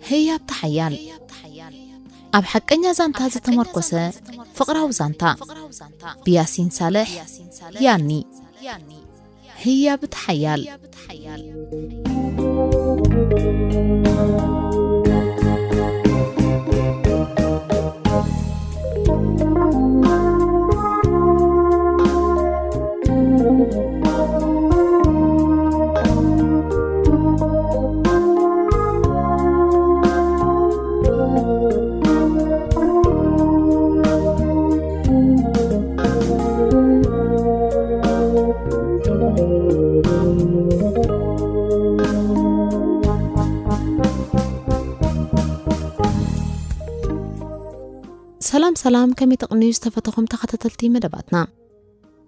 ህያብ ተሓያል፣ ኣብ ሓቀኛ ዛንታ ዝተመርኮሰ ፍቕራዊ ዛንታ፣ ብያሲን ሳልሕ። ያኒ። ህያብ ተሓያል። ሰላም ሰላም፣ ከመይ ተቕንዩ ዝተፈተኹም ተኸታተልቲ መደባትና?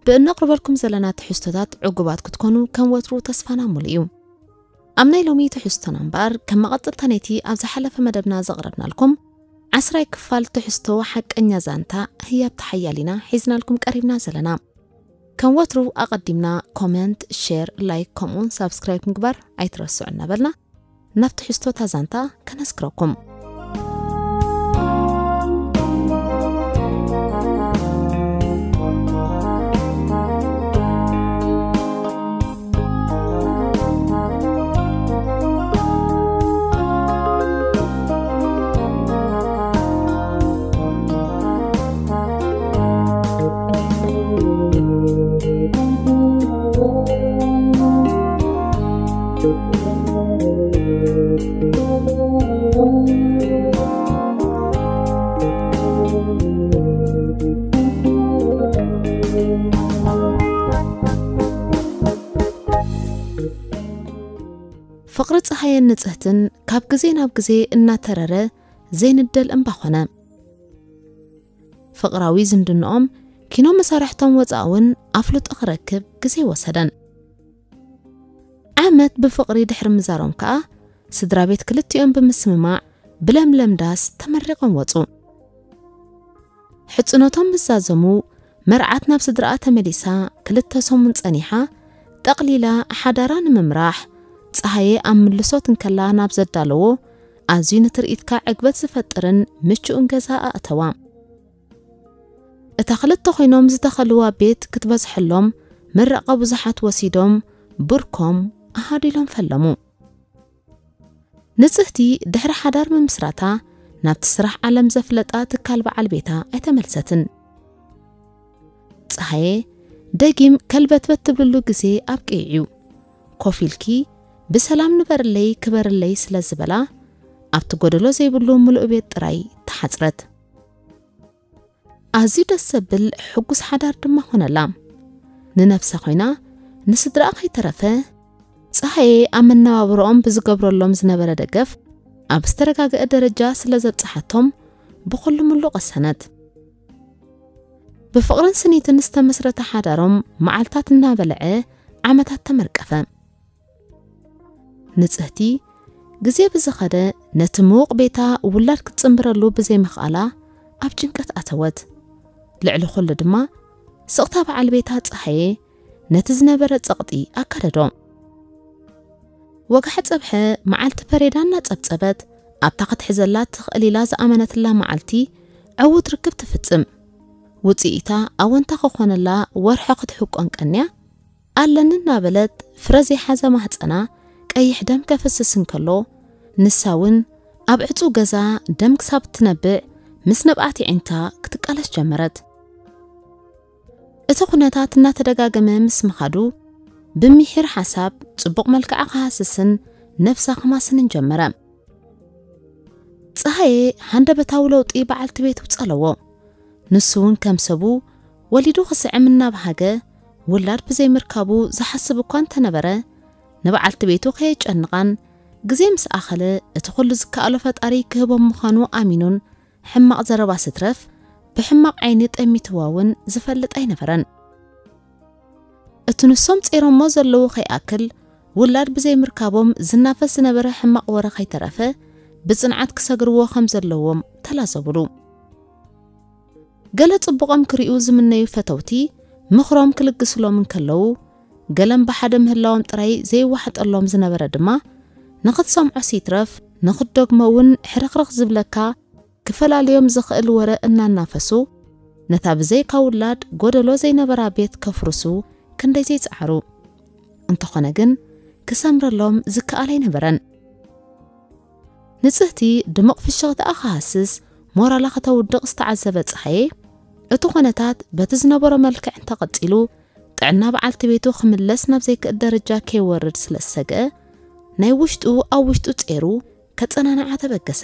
ብእነቕርበልኩም ዘለና ትሕዝቶታት ዕጉባት ክትኮኑ ከም ወትሩ ተስፋና ሙሉ እዩ። ኣብ ናይ ሎሚ ትሕዝቶና እምበኣር፣ ከም መቐጸልታ ናይቲ ኣብ ዝሓለፈ መደብና ዘቕረብናልኩም ዓስራይ ክፋል ትሕዝቶ ሓቀኛ ዛንታ ህያብ ተሓያል ኢና ሒዝናልኩም ቀሪብና ዘለና። ከም ወትሩ ኣቐዲምና ኮመንት፣ ሼር፣ ላይክ ከምኡውን ሳብስክራይብ ምግባር ኣይትረስዑ እናበልና፣ ናብ ትሕዝቶታ ዛንታ ከነስክረኩም። ፍቕሪ ጸሃየን ንጽህትን ካብ ግዜ ናብ ግዜ እናተረረ ዘይንደል እምባ ኾነ። ፍቕራዊ ዝምድንኦም ኪኖ መሳርሕቶም ወጻኢ እውን ኣፍልጦ ክረክብ ግዜ ወሰደን። ዓመት ብፍቕሪ ድሕሪ ምዛሮም ከኣ፣ ስድራ ቤት ክልቲኦም ብምስምማዕ ብለምለም ዳስ ተመሪቖም ወጹ። ሕጽኖቶም ምስ ዛዘሙ፣ መርዓት ናብ ስድራኣ ተመሊሳ ክልተ ሰሙን ጸኒሓ፣ ጠቕሊላ ሓዳራ ንምምራሕ፣ ጸሃየ ኣብ ምልሶት እንከላ ናብ ዘዳለዎ፣ ኣዝዩ ንትርኢትካ ዕግበት ዝፈጥርን ምቹእን ገዛ ኣእተዋ። እታ ክልተ ኮይኖም ዝተኸልዋ ቤት ክትበዝሐሎም ምረቓ ብዙሓት ወሲዶም፣ ብርኮም ኣሃዲሎም ፈለሙ። ንጽህቲ ድሕሪ ሓዳር ምምስራታ ናብቲ ስራሕ ዓለም ዘፍለጣ ትካል በዓል ቤታ ኣይተመልሰትን። ጸሃየ ደጊም ከልበትበት ትብልሉ ግዜ ኣብቂዑ እዩ። ኮፍ ኢልኪ ብሰላም ንበርለይ ክበርለይ ስለ ዝበላ፣ ኣብቲ ጎደሎ ዘይብሉ ምሉእ ቤት ጥራይ ተሓጽረት። ኣዝዩ ደስ ዘብል ሕጉስ ሓዳር ድማ ኾነላ። ንነብሳ ኮይና ንስድራኣ ከይተረፈ፣ ጸሃየ ኣብ መነባብሮኦም ብዝገብረሎም ዝነበረ ደገፍ ኣብ ዝተረጋገአ ደረጃ ስለ ዘብጽሓቶም ብኹሉ ምሉ ቀሰነት። ብፍቕርን ስኒትን ዝተመስረተ ሓዳሮም መዓልታት እናበልዐ ዓመታት ተመርቀፈ። ንጽህቲ፣ ግዜ ብዝኸደ ነቲ ምዉቕ ቤታ ውላድ ክትጽንብረሉ ብዘይምኽኣላ ኣብ ጭንቀት ኣተወት። ልዕሊ ኩሉ ድማ፣ ስቕታ በዓል ቤታ ጸሃየ ነቲ ዝነበረ ጸቕጢ ኣጋደዶ። ወጋሕ ጸብሐ መዓልቲ ፐሬዳ እናጸብጸበት፣ ኣብታ ክትሕዘላ ትኽእል ኢላ ዝኣመነትላ መዓልቲ ዕዉት ርክብ ትፍጽም። ውጽኢታ ኣወንታ ክኾነላ ወርሖ ክትሕቆን ቀንያ፣ ኣለኒ እናበለት ፍረ ዘይሓዘ ማህጸና ቀይሕ ደም ከፍስስ እንከሎ፣ ንሳ እውን ኣብ ዕጹው ገዛ ደም ክሳብ እትነብዕ ምስ ነብዓት የዒንታ ክትቃለስ ጀመረት። እቲ ኩነታት እናተደጋገመ ምስ ምኻዱ፣ ብምሒር ሓሳብ ጽቡቕ መልክዓ ክሃስስን ነብሳ ክማስንን ጀመረ። ጸሃየ ሃንደበታዊ ለውጢ በዓልቲ ቤቱ ጸለዎ። ንሱ እውን ከም ሰቡ ወሊዱ ክስዕም እናበሃገ፣ ውላድ ብዘይምርካቡ ዝሓስብ እኳ እንተነበረ፣ ንበዓልቲ ቤቱ ከየጨንቓን ግዜ ምስ ኣኸለ እቲ ኩሉ ዝከኣሎ ፈጣሪ ክህቦም ምዃኑ ኣሚኑን ሕማቕ ዘረባ ስትረፍ ብሕማቕ ዓይኒ ጠሚትዋ እውን ዝፈልጥ ኣይነበረን። እቲ ንሶም ጸይሮሞ ዘለዉ ከይኣክል፣ ውላድ ብዘይምርካቦም ዝናፈስ ዝነበረ ሕማቕ ወረ ከይተረፈ ብጽንዓት ክሰግርዎ ከም ዘለዎም ተላዘቡሉ። ገለ ጽቡቖም ክርእዩ ዝምነዩ ፈተውቲ ምኽሮም ክልግስሎም እንከለዉ፣ ገለም ብሓደ ምህላዎም ጥራይ ዘይዋሕጠሎም ዝነበረ ድማ፣ ንኽትሰምዖስ ይትረፍ ንኽትደግሞ እውን ሕርኽርኽ ዝብለካ ክፈላልዮም ዝኽእል ወረ እናናፈሱ፣ ነታ ብዘይካ ውላድ ጎደሎ ዘይነበራ ቤት ከፍርሱ ክንደይ ዘይጸዓሩ። እንተኾነ ግን ክሰምረሎም ዝከኣል ኣይነበረን። ንጽህቲ ድሙቕ ፍሽኽታኣ ክሃስስ ሞራላ ከተውድቕ ዝተዓዘበ ጸሃየ፣ እቲ ኾነታት በቲ ዝነበሮ መልክዕ እንተቐጺሉ፣ ጥዕና በዓልቲ ቤቱ ክምለስ ናብ ዘይክእል ደረጃ ከይወርድ ስለ ዝሰግአ፣ ናይ ውሽጡ ኣብ ውሽጡ ጸይሩ ከጸናንዓ ተበገሰ።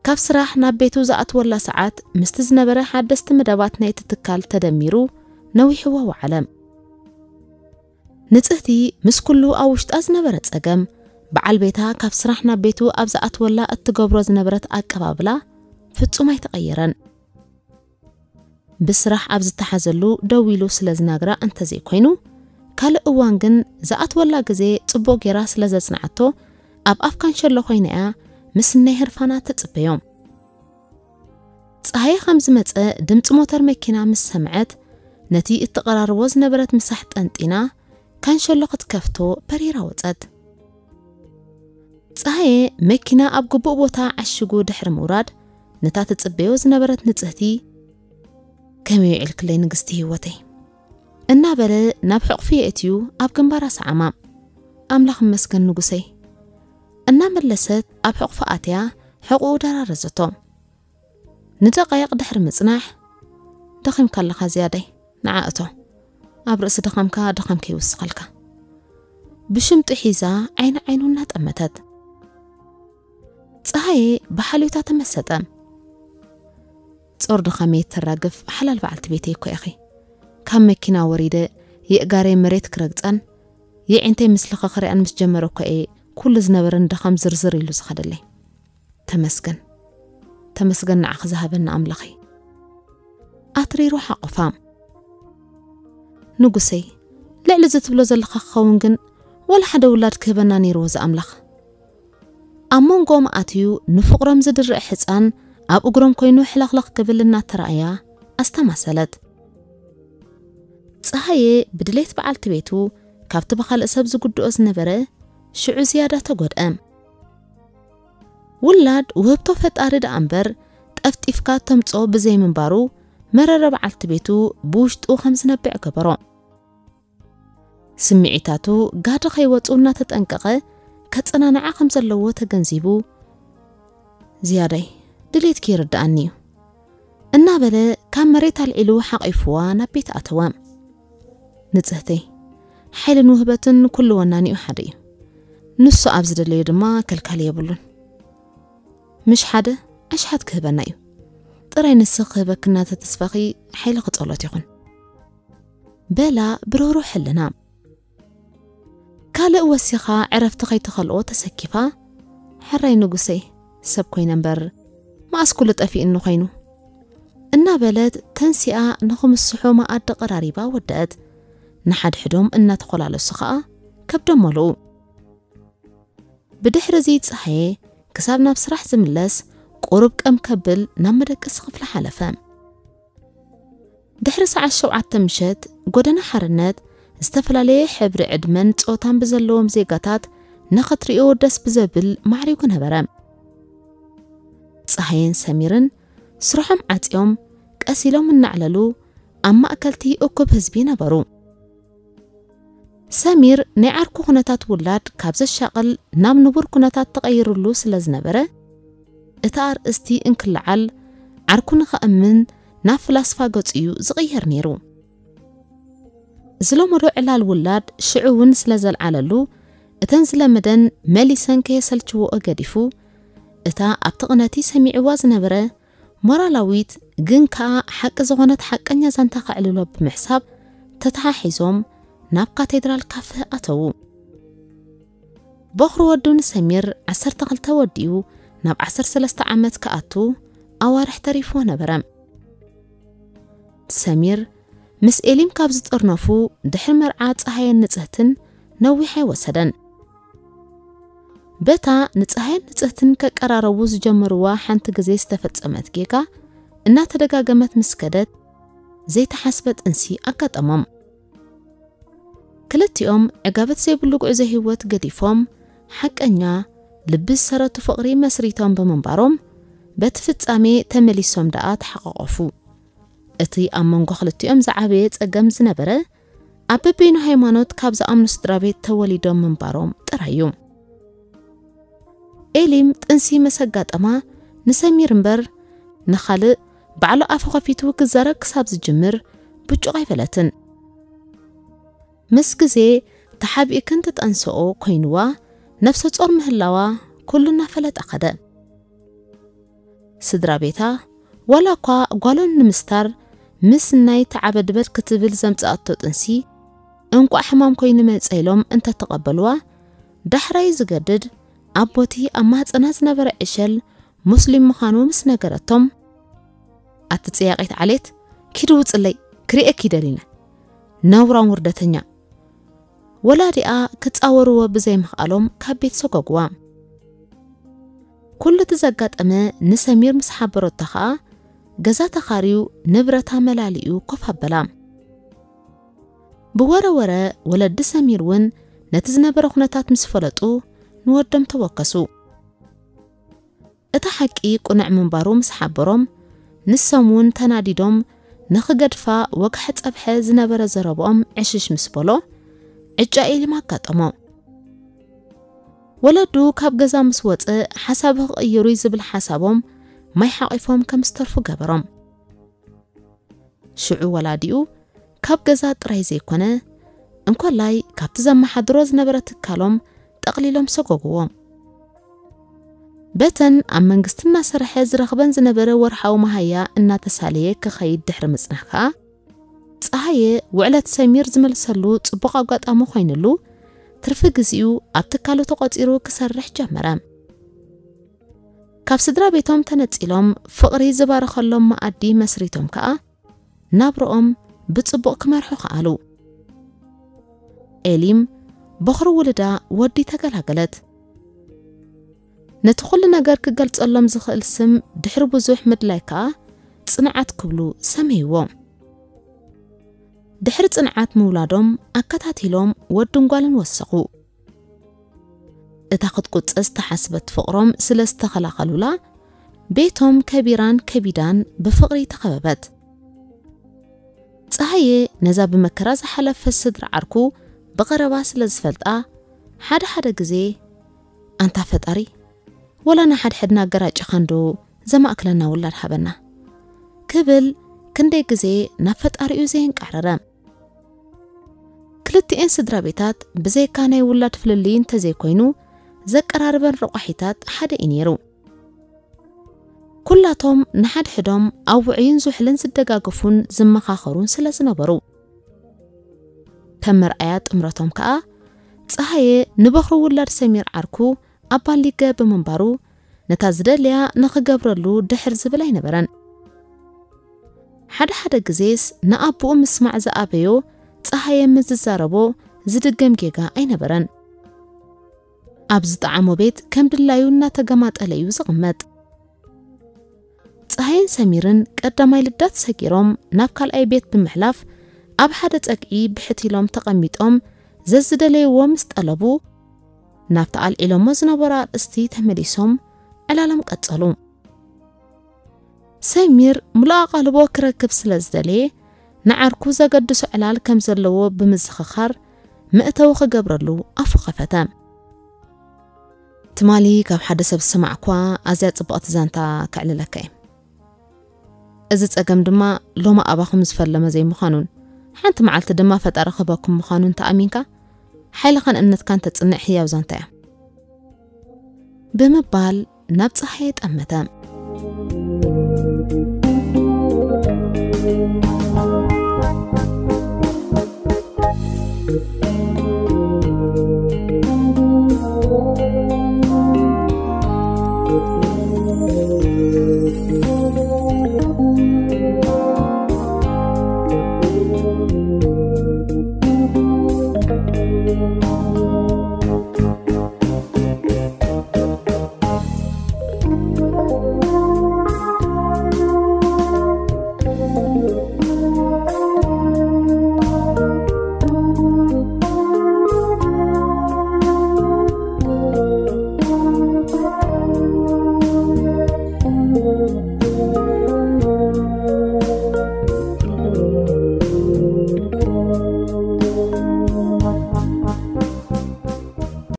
ካብ ስራሕ ናብ ቤቱ ዝኣትወላ ሰዓት ምስቲ ዝነበረ ሓደስቲ መደባት ናይቲ ትካል ተደሚሩ ነዊሕዎ ወዓለ። ንጽህቲ ምስ ኩሉ ኣብ ውሽጣ ዝነበረ ጸገም፣ በዓል ቤታ ካብ ስራሕ ናብ ቤቱ ኣብ ዝኣትወላ እትገብሮ ዝነበረት ኣቀባብላ ፍጹም ኣይተቐየረን። ብስራሕ ኣብ ዝተሓዘሉ ደው ኢሉ ስለ ዝናግራ እንተዘይኮይኑ፣ ካልእ እዋን ግን ዝኣትወላ ግዜ ጽቡቕ ጌራ ስለ ዘጽንዓቶ፣ ኣብ ኣፍ ካንሸሎ ኮይና እያ ምስ ናይ ህርፋና ትጽበዮ። ጸሃየ ከም ዝመጸ ድምጺ ሞተር መኪና ምስ ሰምዐት፣ ነቲ እትቐራርቦ ዝነበረት ምሳሕ ጠንጢና፣ ካንሸሎ ክትከፍቶ በሪራ ወጸት። ጸሃየ መኪና ኣብ ግቡእ ቦታ ዓሽጉ ድሕሪ ምውራድ፣ ነታ ትጽበዮ ዝነበረት ንጽህቲ፣ "ከመይ ውዒልክለይ ንግስቲ ህይወተይ?" እናበለ ናብ ሕቑፉ የእትዩ ኣብ ግንባራ ሰዓማ። "ኣምላኽ ይመስገን ንጉሰይ" እናመለሰት ኣብ ሕቑፉ ኣትያ ሕቑኡ ደራረዘቶ። ንደቃይቕ ድሕሪ ምጽናሕ፣ "ደኺምካ ኣለኻ ዝያዳይ፣ ንዓ እቶ። ኣብ ርእሲ ድኻምካ ድኻም ከይውስኸልካ" ብሽምጡ ሒዛ ዓይኒ ዓይኑ እናጠመተት። ጸሃየ ብሓልዮታ ተመሰጠ። "ጾር ድኻመይ እተራግፍ ሓላል በዓልቲ ቤተይ እኮ ኢኺ። ካብ መኪና ወሪደ የእጋረይ መሬት ክረግጸን የዒንተይ ምስልኺ ክሪኣን ምስ ጀመረ እኮ እየ ኩሉ ዝነበረኒ ድኻም ዝርዝር ኢሉ ዝኸደለይ። ተመስገን፣ ተመስገን ንዓኺ ዝሃበኒ ኣምላኸይ" ኣትሪሩ ሓቑፋ። "ንጉሰይ፣ ልዕሊ እዚ ትብሎ ዘለኻ ክኸውን ግን ዋላ ሓደ ውላድ ክህበና ነይርዎ እዚ ኣምላኽ። ኣብ መንጎኦም ኣትዩ ንፍቕሮም ዝድርዕ ሕጻን ኣብ እግሮም ኮይኑ ሕለኽለኽ ክብል እናተራእያ ኣስተማሰለት። ጸሃየ ብድሌት በዓልቲ ቤቱ ካብቲ ብኻልእ ሰብ ዝጉድኦ ዝነበረ ሽዑ ዝያዳ ተጎድአ። ውላድ ውህብቶ ፈጣሪ ደኣ እምበር ጠፍጢፍካ ተምጽኦ ብዘይምንባሩ መረረ በዓልቲ ቤቱ ብውሽጡ ከም ዝነብዕ ገበሮ። ስምዒታቱ ጋዶ ከይወጹ እናተጠንቀቐ ከጸናንዓ ከም ዘለዎ ተገንዚቡ፣ "ዝያዳይ፣ ድሌትኪ ይርድኣኒ እዩ" እናበለ ካብ መሬት ኣልዒሉ ሓቒፍዋ ናብ ቤት ኣተወ። "ንጽህተይ፣ ሓይልን ውህበትን ኩሉ ወናኒኡ ሓደ እዩ። ንሱ ኣብ ዝደለዮ ድማ ከልካሊ የብሉን። ምሽ ሓደ ኣሽሓት ክህበና እዩ። ጥራይ ንስኺ ክህበኪ እናተተስፈኺ ሓይልኺ ጸሎት ይኹን" በላ ብርህሩህ ሕልና። ካልእ ወሲኻ ዕረፍቲ ከይትኸልኦ ተሰኪፋ፣ "ሕራይ ንጉሰይ፣ ሰብ ኮይነ እምበር መኣስ ኩሉ ጠፊእኒ ኮይኑ" እናበለት ተንሲኣ ንኽምስሖ መኣዲ ቀራሪባ ወደአት። ንሓድሕዶም እናተኾላለሱ ኸኣ ከብዶም መሉኡ። ብድሕሪ እዚ ጸሃየ ክሳብ ናብ ስራሕ ዝምለስ ቁሩብ ቀም ከብል ናብ መደቀሲ ክፍሊ ሓለፈ። ድሕሪ ሰዓት ሸውዓተ ምሸት ጎደና ሓርነት ዝተፈላለየ ሕብሪ ዕድመን ጾታን ብዘለዎም ዜጋታት ንኽትሪኦ ደስ ብዘብል ማዕሪጉ ነበረ። ጸሃየን ሰሚርን ስርሖም ዓጽዮም ቀስ ኢሎም እናዕለሉ ኣብ ማእከልቲ እኩብ ህዝቢ ነበሩ። ሰሚር ናይ ዓርኩ ኩነታት ውላድ ካብ ዘሻቕል ናብ ንቡር ኩነታት ተቐይሩሉ ስለ ዝነበረ፣ እቲ ኣርእስቲ እንክለዓል ዓርኩ ንኸእምን ናብ ፍላስፋ ገጹ እዩ ዝቕየር ነይሩ። ዝለመዶ ዕላል ውላድ ሽዑ እውን ስለ ዘልዓለሉ፣ እተን ዝለመደን መሊሰን ከየሰልችዎኦ ገዲፉ፣ እታ ኣብቲ ቅነቲ ሰሚዕዋ ዝነበረ ሞራላዊት ግን ከኣ ሓቂ ዝኾነት ሓቀኛ ዛንታ ከዕልሎ ብምሕሳብ ተተሓሒዞም ናብ ካቴድራል ካፈ ኣተዉ። በኹሪ ወዱ ንሰሚር ዓሰርተ ክልተ ወዲኡ ናብ ዓሰርተ ሰለስተ ዓመት ክኣቱ ኣዋርሕ ተሪፍዎ ነበረ። ሰሚር ምስ ኤሊም ካብ ዝጥርነፉ ድሕሪ መርዓ ጸሃየን ንጽህትን ነዊሕ ኣይወሰደን። በታ ንጸሃየን ንጽህትን ከቀራረቡ ዝጀመርዋ ሓንቲ ግዜ ዝተፈጸመት ጌጋ እናተደጋገመት ምስ ከደት፣ ዘይተሓስበ ጥንሲ ኣጋጠሞም። ክልቲኦም ዕጋበት ዘይብሉ ጉዕዞ ህይወት ገዲፎም፣ ሓቀኛ፣ ልቢ ዝሰረቱ ፍቕሪ መስሪቶም ብምንባሮም፣ በቲ ፍጻሜ ተመሊሶም ደኣ ተሓቋቖፉ። እቲ ኣብ መንጎ ክልቲኦም ዝዓበየ ጸገም ዝነበረ፣ ኣብ በበይኑ ሃይማኖት ካብ ዝኣምኑ ስድራ ቤት ተወሊዶም ምንባሮም ጥራይ እዩ። ኤሊም ጥንሲ ምስ ኣጋጠማ፣ ንሰሚር እምበር ንኻልእ ባዕሉ ኣፉ ኸፊቱ ክዛረብ ክሳብ ዝጅምር ብጩቕ ኣይበለትን። ምስ ግዜ ተሓቢእክን ትጠንስኦ ኮይንዋ፣ ነፍሰ ጾር ምህላዋ ኩሉ እናፈለጠ ኸደ። ስድራ ቤታ፣ ዋላ እኳ ጓሎም ንምስታር ምስ ናይ ተዓበድበድ ክትብል ዘምጽኣቶ ጥንሲ፣ እንቋዕ ሕማም ኮይኑ መጸ ኢሎም እንተተቐበልዋ፣ ዳሕራይ ዝገድድ ኣቦቲ ኣብ ማህጸና ዝነበረ ዕሸል ሙስሊም ምዃኑ ምስ ነገረቶም፣ ኣቲ ጽያቒት ዓሌት፣ ኪዲ ውጽለይ፣ ክርእየኪ ደሊነ። ነውራም ውርደተኛ። ወላዲኣ ክጻወርዎ ብዘይምኽኣሎም ካብ ቤት ሰጎግዋ። ኩሉ እቲ ዘጋጠመ ንሰሚር ምስ ሓበረቶ ኸኣ፣ ገዛ ተኻርዩ ንብረታ መላሊኡ ኮፍ ኣበላ። ብወረ ወረ ወለዲ ሰሚር እውን ነቲ ዝነበረ ኩነታት ምስ ፈለጡ ንወዶም ተወከሱ። እቲ ሓቂ ቁኑዕ ምንባሩ ምስ ሓበሮም፣ ንሶም እውን ተናዲዶም ንኽገድፋ ወግሐ ጸብሐ ዝነበረ ዘረብኦም ዕሽሽ ምስ በሎ፣ ዕጫ ኤሊም ኣጋጠሞ። ወለዱ ካብ ገዛ ምስ ወጸ፣ ሓሳብ ክቕይሩ ዝብል ሓሳቦም ማይ ሓቒፎም ከም ዝተርፉ ገበሮም። ሽዑ ወላዲኡ ካብ ገዛ ጥራይ ዘይኮነ፣ እንኮላይ ካብቲ ዘመሓድሮ ዝነበረ ትካሎም ጠቕሊሎም ሰጎግዎ። በተን ኣብ መንግስቲ እናሰርሐ ዝረኽበን ዝነበረ ወርሓዊ መሃያ እናተሳለየ ክኸይድ ድሕሪ ምጽናሕ ከኣ፣ ጸሃየ ውዕለት ሰሚር ዝመልሰሉ ጽቡቕ ኣጋጣሚ ኮይንሉ፣ ትርፊ ግዜኡ ኣብ ትካሉ ተቖጺሩ ክሰርሕ ጀመረ። ካብ ስድራ ቤቶም ተነጺሎም፣ ፍቕሪ ዝባረኸሎም መኣዲ መስሪቶም ከኣ፣ ናብርኦም ብጽቡቕ ክመርሑ ከኣሉ። ኤሊም፣ በኹሪ ውልዳ ወዲ ተገላገለት። ነቲ ኩሉ ነገር ክገልጸሎም ዝኽእል ስም ድሕሪ ብዙሕ ምድላይ ከኣ፣ ጽንዓት ክብሉ ሰመይዎ። ድሕሪ ጽንዓት ምውላዶም፣ ኣከታቲሎም ወድን ጓልን ወሰኹ። እታ ክትቁጸ ዝተሓስበት ፍቕሮም ስለ ዝተኸላኸሉላ፣ ቤቶም ከቢራን ከቢዳን ብፍቕሪ ተኸበበት። ጸሃየ ነዛ ብመከራ ዝሓለፈት ስድራ ዓርኩ ብቐረባ ስለ ዝፈልጣ፣ ሓደ ሓደ ግዜ፣ "ኣንታ ፈጣሪ፣ ወላ ንሓድሕድና ኣገራጭኻንዶ ዘማእክለና ውላድ ሃበና?" ክብል ክንደይ ግዜ ናብ ፈጣሪኡ ዘየንቃዕረረ። ክልቲኤን ስድራ ቤታት ብዘይካ ናይ ውላድ ፍልልይ እንተዘይኮይኑ፣ ዘቀራርበን ረቋሒታት ሓደ እዩ ነይሩ። ኩላቶም ንሓድሕዶም ኣብ ውዑይን ዝሑልን ዝደጋገፉን ዝመኻኸሩን ስለ ዝነበሩ። ከም መርኣያ ጥምረቶም ከኣ፣ ጸሃየ ንበኹሪ ውላድ ሰሚር ዓርኩ ኣባሊገ ብምንባሩ፣ ነታ ዝደልያ ንኽገብረሉ ድሕር ዝብል ኣይነበረን። ሓደ ሓደ ግዜስ ንኣቦኡ ምስማዕ ዝኣበዮ ጸሃየ ምስ ዝዛረቦ ዝድገም ጌጋ ኣይነበረን። ኣብ ዝጠዓሞ ቤት ከም ድላዩ እናተገማጠለ እዩ ዝቕመጥ። ጸሃየን ሰሚርን ቀዳማይ ልደት ሰጊሮም ናብ ካልኣይ ቤት ብምሕላፍ፣ ኣብ ሓደ ጸግዒ ብሕት ኢሎም ተቐሚጦም ዘዝደለይዎ ምስ ጠለቡ፣ ናብቲ ኣልዒሎሞ ዝነበሩ ኣርእስቲ ተመሊሶም ዕላሎም ቀጸሉ። ሰሚር ምሉእ ኣቓልቦ ክረክብ ስለ ዝደለየ፣ ንዓርኩ ዘገድሶ ዕላል ከም ዘለዎ ብምዝኽኻር፣ መእተዊ ክገብረሉ ኣፉ ኸፈተ። ትማሊ ካብ ሓደ ሰብ ዝሰማዕኳ ኣዝያ ጽብቕቲ ዛንታ ከዕልለካ እየ። እዚ ጸገም ድማ ሎሚ ኣባኹም ዝፈለመ ዘይምዃኑን፣ ሓንቲ መዓልቲ ድማ ፈጣሪ ክህበኩም ምዃኑን ተኣሚንካ፣ ሓይልኻን እምነትካን ተጽንዕ ህያው ዛንታ እያ። ብምባል ናብ ጸሃየ ጠመተ።